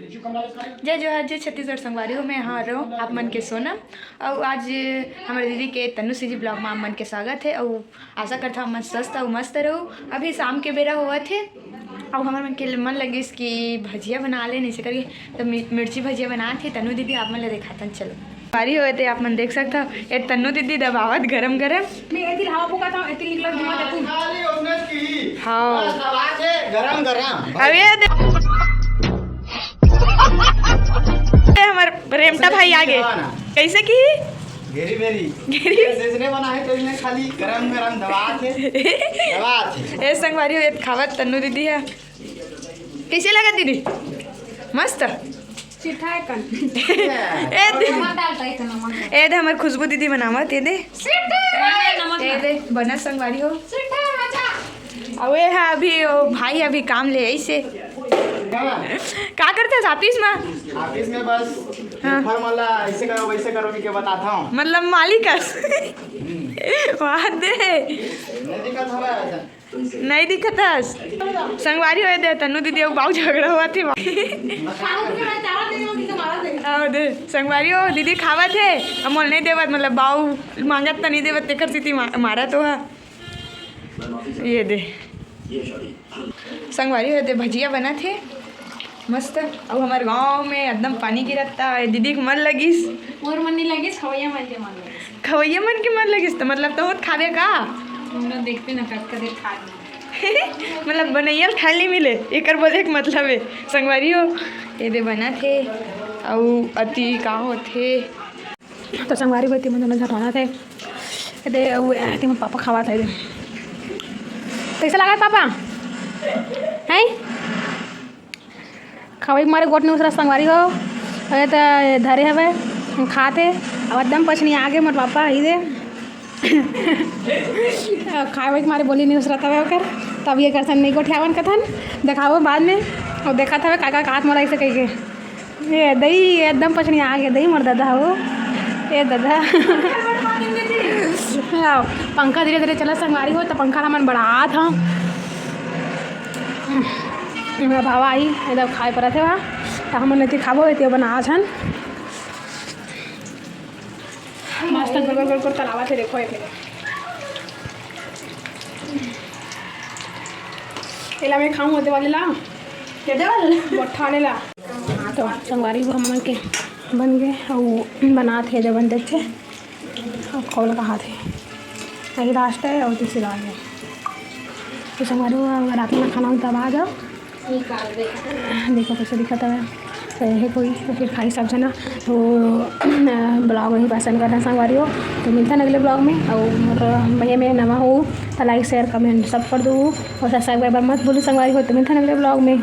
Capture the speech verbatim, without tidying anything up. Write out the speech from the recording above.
जय जोहार, जय छत्तीसगढ़ संगवारी हो, मैं यहाँ रहूँ आप मन के सोनम। अउ आज हमर दीदी के तन्नू सीजी vlog में आप मन के स्वागत है। अउ आशा करता हूँ आप मन स्वस्थ अउ मस्त रहू। अभी शाम के बेरा होवत है, अउ हमर मन के मन लगिस कि भजिया बना ले, नइसे करके तो मि-, मिर्ची भजिया बनात हे तन्नू दीदी, आप मन ला देखातन, चलो। बारी होए ते आप मन देख सकता हो, ये तन्नू दीदी दबावत गरम गरम। मैं एती हवा फूंकत हूँ, एती निकलत धुआं देखू। हाँ। गरम गरम। अब ये दे-, ये हमर रेमटा भाई आगे। कैसे की? घेरी बेरी। घेरी। ये जैसने बना है, तो इसमें खाली गरम गरम दबात हे। दबात हे। ए संगवारी हो, ये खावत तन्नू दीदी है। कैसे लगा दीदी? मस्त। चिट्ठा है कन। ए दे-, नमक डालता है, तो नमक डालता है। ए दे हमर खुशबू दीदी बनावत, ये दे। चिट्ठा है। नमक ए दे बना संगवारी हो। चिट्ठा है, मजा। अउ ये हा अभी, ओ भाई अभी काम ले ऐसे। हाँ। का करते हैं ऑफिस में? ऑफिस में बस हाँ। फॉर्मूला ऐसे करो, वैसे करो, कि क्या बताता हूँ। मतलब मालिक अस। वाह दे। नहीं दिक्कत हो रहा है। नहीं दिखत हस। संगवारी हो दे, तन्नू दीदी अउ बाऊ झगड़ा होवत हे। अउ दे, संगवारी हो, दीदी खावत हे, अउ मोल नहीं देवत, मतलब बाऊ मांगत त नहीं देवत, तेकर सेती मा-, मारत हो हा। ये दे। संगवारी हो दे, भजिया बनत हे। मस्त। अउ हमर गांव में एकदम पानी गिरत हे, दीदी के मन लगिस। मोर मन नहीं लगिस, खवैया मन के मन लगिस। खवैया मन के मन लगिस, त मतलब तहूँ खाबे का? हम लोग देखते ना, कब कदे खा ली। मतलब बनैया ल खाए नहीं मिले, एकर बोले के मतलब है। संगवारी हो, ये दे बनत हे, अउ अति का होथे। तो संगवारी हो, एती मन दोनों झन बनात हे। ये दे, अउ एती मन पापा खावत हे। कैसे लागत पापा? हैं? खवई के मारे गोठ नहीं उसरत संगवारी हो। अरे त धरे हवे, खात हे। अब एकदम पछनी आगे मोर पापा ही दे। खवई के मारे बोली नहीं उसरत हवे ओकर। तब ये करथन नहीं गोठियावन कथन। देखाबो बाद में। अउ देखत हवे काका कात मोला ऐसे कहिके। ए दई एकदम पछनी आगे दई मोर दादा हो। ए दादा। पंखा धीरे धीरे चला संगवारी हो, त पंखा ला मन बढ़ात हव। मेरा भावा आई, एकदम खाए परत हे वहाँ, त हमन एती खाबो, एती बनात हन। मस्त गोल गोल गोल तलावत हे, देखो एक। एला मैं खाऊं, ओदे वाले ला। एदे वाले? मोठा वाले ला। तो संगवारी हो हमन के बन गे, अउ बनात हे, एदे बन देथे। अब खोल कहा थे, अभी लास्ट है और तीसरी बार है। तो संगवारी हो, अगर आप लोग खाना हो तब आ जाओ। देखो कैसे दिखत हवे। तो यही कोई तो फिर खाई सब जना। तो ब्लॉग नहीं पसंद करना संगवारी हो, तो मिलता है अगले ब्लॉग में। और मोर भैया में नवा हो तो लाइक, शेयर, कमेंट सब कर दो, और सब्सक्राइब करना मत भूलो संगवारी हो। तो मिलता है अगले ब्लॉग में।